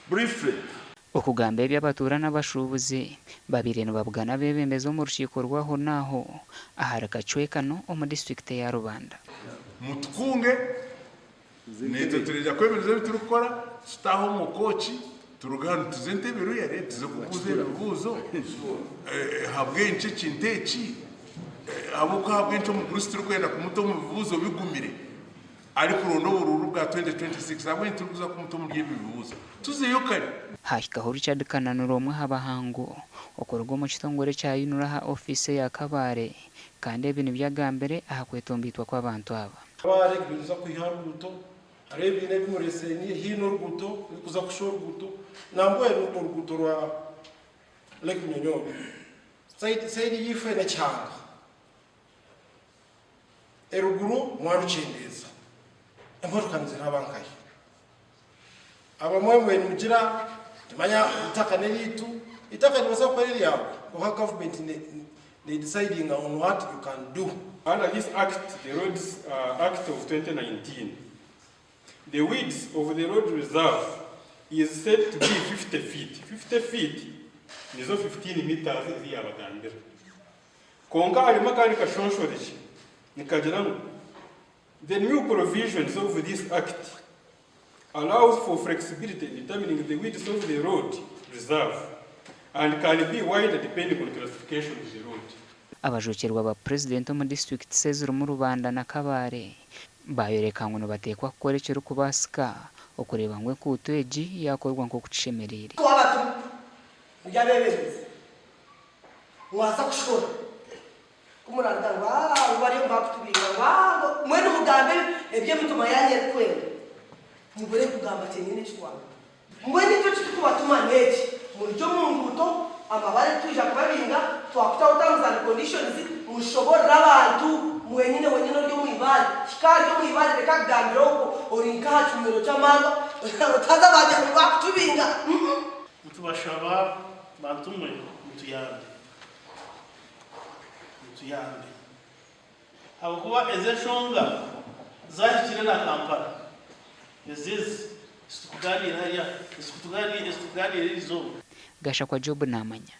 Briefly. Okugamba ebi abatuura n'abashuubuzi babaire nibabugana abeebembezi omu rukiiko rw'aho n'aho ahari Kacwekano omu disiturikiti eya Rubanda. Mutukunge, naitwe turaija kwemereza ebi turikukora, tutaahe omu kooki, turuge hanu tuze Entebbe Royal tuze kubuuza ebibuuzo, ahabw'enki ekintu eki, ahabw'okuba ahabw'enki omugurusi turikwenda kumuta omu bibuuzo bigumire arikuronda oburuuru bwa 2026, ahabw'enki turikuza kumuta omuri ebi bibuuzo? Tuzeyo kare. Haahikaho Richard Kananura omwe aha bahangu okuruga omu kitongore kya UNRA aha ofiisi eya Kabale kandi ebi nibyo agambire aha kwetomboitwa kw'abantu aba. Kabale nikuza kwiha aha ruguuto, hariho ebiina ebi mureseeniire haihi n'oruguuto birikuza kushusha oruguuto nambwenu oruguuto rwa Lake Bunyonyogo sayidi yaifo n'ekihanga eruguru mwarukyendeeza emotoka niziraba nkahi? Abamwe mbwenu nimugira nti manya eitaka n'eriitu, eitaka niribaasa kuba riri eryawe kwonka gavumenti ne decidinga on what you can do. Under this act, the Roads Act of 2019, the width of the road reserve is said to be 50 feet, 50 feet nizo 15 metres ezi yaabagambira. Kwonka harimu akandi kashonshorekye nikagira ngu The new provisions of this Act allows for flexibility in determining the width of the road reserve and can be wider depending on classification of the road. Abajwekyerwa ba Purezidenti omu disiturikiti ezirimu Rubanda na Kabale baayoreka ngu nibateekwa kukora ekirikubaasika okureeba ngu enkuuto egi yaakorwa nk'oku kishemereire. Twaba turi abeebembezi, mwaza kushora. Ku muraruga ngu, Aa, ngu bariyo nibakutubinga, ngu, Aa, ngu mbwenu mugambe ebi emitima yaanyu erikwenda. Mubure kugamba kyenyini eki twagamba. Mbwenu itwe eki turikubatuma n'eki, murugye omu nguuto, amabare titwija kubabinga, twakutaho terms and conditions, mushoboorore abantu, mwenyine wenyine ori omu ibaare, hika ahari omu ibaare reka akugambire okwo ori nk'aha kinywero ky'amaarwa, otaza baagira ngu bakutubinga. Nitubashaba bantu mwe mutuyambe. Mutuyambe ahabw'okuba ezi enshonga zahikire na Kampala ezi ezitukuganiira hariya ezitukuganiira erizooba. Gashakwa Job Namanya.